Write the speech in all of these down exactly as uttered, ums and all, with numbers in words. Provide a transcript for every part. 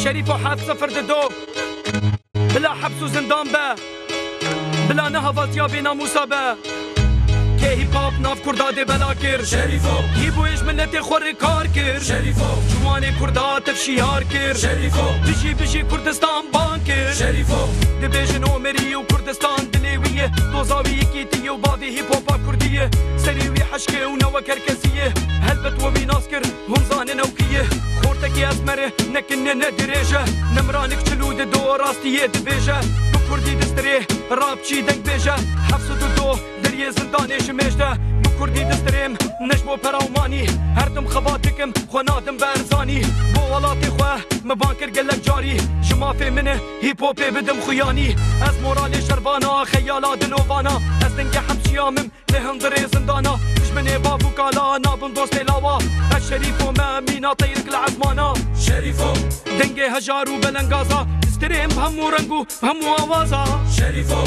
Şerîfo heft sifir dido. Bila heps û zindan be. Bila nehavatiya bênamûsa be. Kê hîp hop nav Kurda dê bela kir. Şerîfo. Hî bû êj miletê xwe rê kar kir. Şerîfo. Ciwanê Kurda tev şiyar kir. Şerîfo. Bijî, bijî Kurdistan ban kir. Şerîfo. Dibêjin Omerî û Kurdistan dilê wî ye. Doza wî yekîtî ye û bavê hîp hopa Kurdî ye. Serî wî heşkê û ne wek her kesî ye. Helbet we wî nas kir. Hûn zanin ew kî ye? Xortekî esmer e, ne kin e, ne dirêj e. Nimranik çil û dido rastiyê dibêje. Bi kurdî distirê, rapçî deng bêje. Heft sed û do deriyê zindanê ji mêj de. Bi kurdî distirêm, ne ji bo pera û manî. Her tim xebat dikim, xwe nadim berzanî. Bo welatê xwe, min ban kir gelek carî. Ji mafê min e, hîp hopê bidim xuyanî. Ez moralê şervana, xeyala dilovana. Ez dengê hemşiya min, Lê hundirê zindana, dijminê bav û kala, nabin dostê lawa. Ez Şerîfo me, mîna teyrik li ezmana. Şerîfo. Dengê hejar û belengaza, distirêm bi hemû reng û bi hemû awaza. Şerîfo.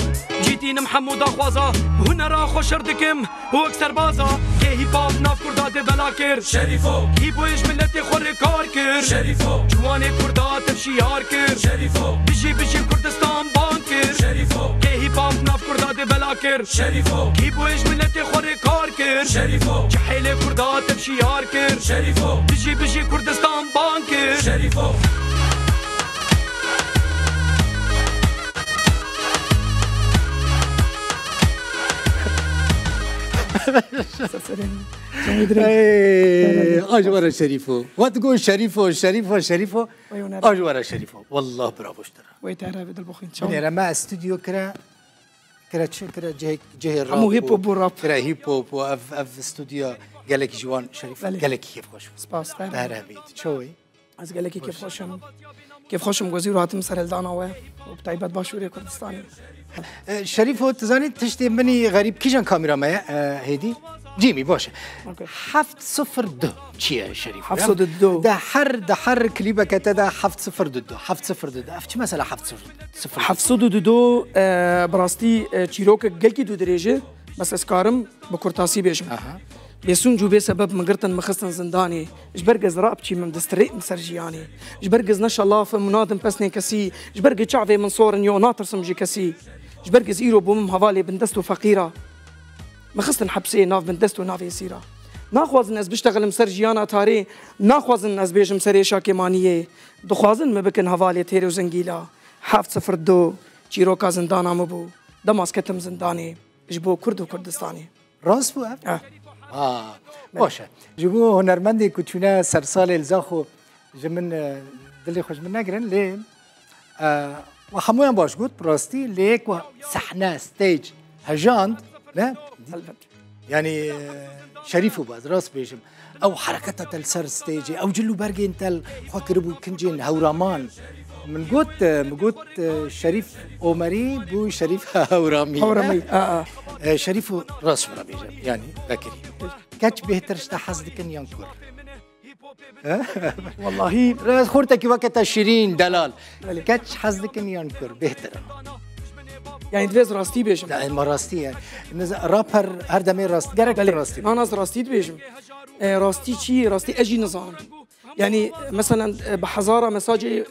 Cîtînim hemû daxwaza, hunera xwe şer dikim, wek serbaza. Kê hîp hop nav Kurda dê bela kir. Şerîfo. Hî bû êj miletê xwe rê kar kir. Şerîfo. Ciwanê Kurda tev şiyar kir. Şerîfo. Bijî, bijî Kurdistan ban kir. Şerîfo. Kê hîp hop nav Kurda dê bela kir. Şerîfo. Kî bû êj miletê xwe rê kar kir. Şerîfo. Cihêlê Kurda tev şiyar kir. Şerîfo. Bijî, bijî Kurdistan ban kir. Şerîfo. Ey, aj were Şerîfo. Wat go Şerîfo, Şerîfo, Şerîfo. Aj were Şerîfo. Wallah bravo ji te re. Wê te re dilbixwîn. Binêre me stûdyo kire. Kire çi? Kire cihê, cihê rap û hip hop û rap. Kire hip hop û ev, ev stûdyo gelekî ji wan Şerîf, belê, gelekî kêfxweş bû. Spas, te re. Te re bît. Çawî? Ez gelekî kêfxweş im. Kêfxweş im ku ez îro hatim serhildana we û bi taybet Başûrê Kurdistanê. E, Şerîfo, tu zanî tiştê min î xerîb kîjan kamera me ye, e, hêdî? Cîmî, baş e. Okey. Heft sifir du çi ye Şerîfo? Heft sifir du. De her, de her klîbeke te de heft sifir du. Heft sifir du. Ev çi mesela heft sifir du? Sifir. Heft sed û du, e, bi rastî, e, çîrokek gelkî dû dirêj e, bes ez karim bi kurtasî bêjim. Aha. Bêsûnc û bêsebeb min girtin, min xistin zindanê. Ji ber giz rapçî min distirêt min ser jiyanê. Ji ber giz ne şelaf im û nadim pesnê kesî. Ji ber giz çavê min sor in yo natirsim ji kesî. Ji ber giz îro bû min hevalê bindest û feqîra. Min xistin hepsê nav bindest û navê sîra. Naxwazin ez biştexilim ser jiyana tarê. Naxwazin ez bêjim serê şakê maniyê. Dixwazin min bikin hevalê têr û zengîla. Heft sifir du, çîroka zindana min bû. Dema ez ketim zindanê, ji bo Kurd û Kurdistanê. Rast bû ev? Eh. Ha, baş e. Ji bo hunermendê ku çûne sersalê li Zaxo ji min, e, dilê xwe ji min negirin, lê, e, we hemûyan baş got, bi rastî, lê yek we sehne, stage, hejand, ne? Elbet. Yanî, e, Şerîf û baz, rast bêjim. Ew hereketa te li ser stêcê, ew cil û bergên te li xwe kiribû kincên hewraman. Min got, e, min got, e, Şerîf Omerî bû Şerîf Hewramî. Hewramî, a, a. E, Şerîf û rast ji min re bêje, yanî vekirî. Keç bêhtir ji te hez dikin yan kur? He? Wellahî. Rast xortekî weke te şirîn, delal. Belê. Keç hez dikin yan kur? Bêhtir e. Yanî divê ez rastî bêjim. Ya, ma rastî ye. Niza-, raper her demê rast, gerek Belê. rastî bê. Nan ez rastî dibêjim. E, rastî çi? Rastî ez jî nizanim. Yanî, e, meselen, e, bi hezara mesajê, e,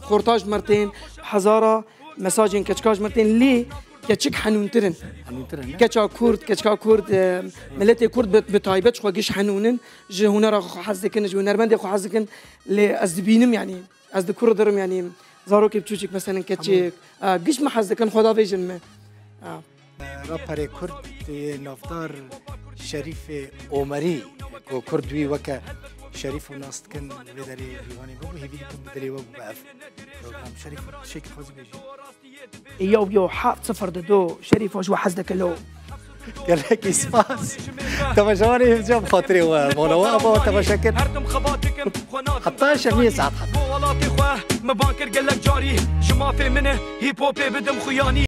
xorta ji me re tên, bi hezara mesajên keçika ji me re tên, lê keçik henûntir in. Henûntir in, ne? Keça Kurd, keçika Kurd, e, miletê Kurd bi, bi taybet ji xwe giş henûn in, ji hunera xwe hez dikin, ji hunermendê xwe hez dikin, lê ez dibînim, yanî, ez di kur dirim, yanî, zarokê biçûçik, meselen, keçik, Hemû. e, giş me hez dikin, xwe davêjin me. E. Raperê Kurd yê navdar Şerîfê Omerî, ku Kurd wî weke Şerîf û nas dikin, li vê derê hîwanê bû, hêvî dikim bi dilê we bû bi ev program. Şerîf, tiştekî xwezî bêjî? Yo, yo, heft sifir du, Şerîf, ji we hez dike lo. Gelekî spas. Temaşevanê hêvca bi xatirê we, mola we, ava we temaşe kir. Heta şeviyê saet heft. Welatê xwe, min ban kir gelek carî. Ji mafê min e, hîp hopê bidim xuyanî.